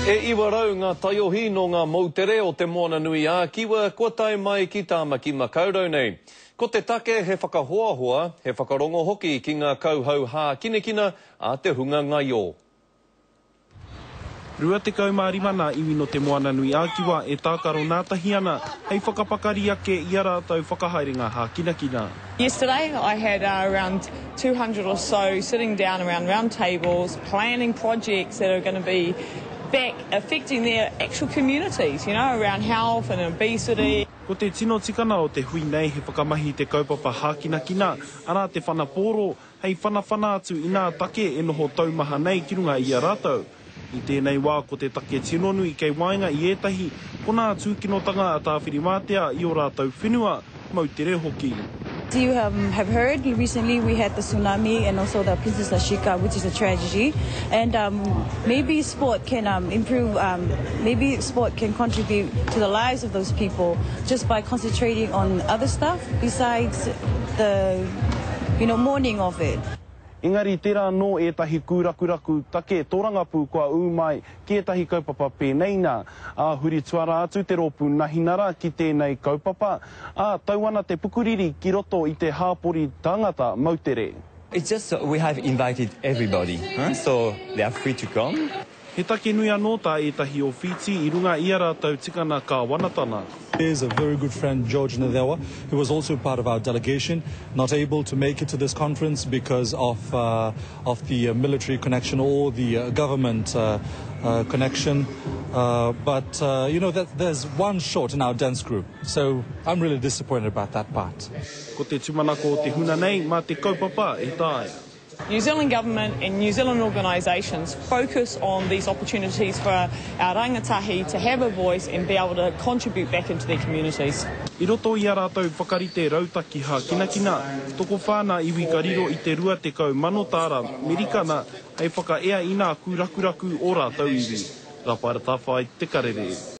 E 900 ngā taiohi nō ngā moutere o Te Moananui-ā-Kiwa kua tae mai ki Tāmaki Makaurau nei. Ko te take he whakahoahoa, he whakarongo hoki ki ngā kauhau hākinakina a te hunga ngaio. 25 nā iwi nō Te Moananui-ā-Kiwa e tākaro nātahi ana hei whakapakari ake i a rātou whakahaerenga hākinakina. Yesterday I had around 200 or so sitting down around round tables planning projects that are going to be back affecting their actual communities, you know, around health and obesity. Ko te tino tikana o te hui nei he whakamahi i te kaupapa hākinakina, arā te whana pōro, hei whanawhana atu i nā take e noho taumaha nei ki runga i a rātou. I tēnei wā ko te take tino nui kei waenga i ētahi, ko nā tūkinotanga a Tāwhirimātea i ō rātou whenua, moutere hoki. As you have heard, recently we had the tsunami and also the Princess Ashika, which is a tragedy, and maybe sport can improve, maybe sport can contribute to the lives of those people just by concentrating on other stuff besides the you know, mourning of it. Engari tērā anō ētahi kūrakuraku take tōrangapū kua ū mai ki ētahi kaupapa pēnei nā. Ā, huri tuarā atu te rōpū Nahinara ki tēnei kaupapa, ā, tau ana te pukuriri ki roto i te hāpori tāngata moutere. It's just we have invited everybody, so they are free to come. He take nui anō tā ētahi o Whītī i runga i a rātou tikana kāwanatana. There's a very good friend George Nacewa who was also part of our delegation, not able to make it to this conference because of uh, of the uh, military connection or the uh, government uh, uh, connection. Uh, but uh, you know that there's one short in our dance group, so I'm really disappointed about that part. Ko te tūmanako o te huna nei mā te kaupapa e taea. New Zealand Government and New Zealand organisations focus on these opportunities for our rangatahi to have a voice and be able to contribute back into their communities. I roto i a rātou whakarite rautaki hākinakina, tokowhā nā iwi ka riro i te 20,000 tāra Merikana hei whakaea i nā kūrakuraku o rātou iwi. Rapaera Tawhai, Te Karere.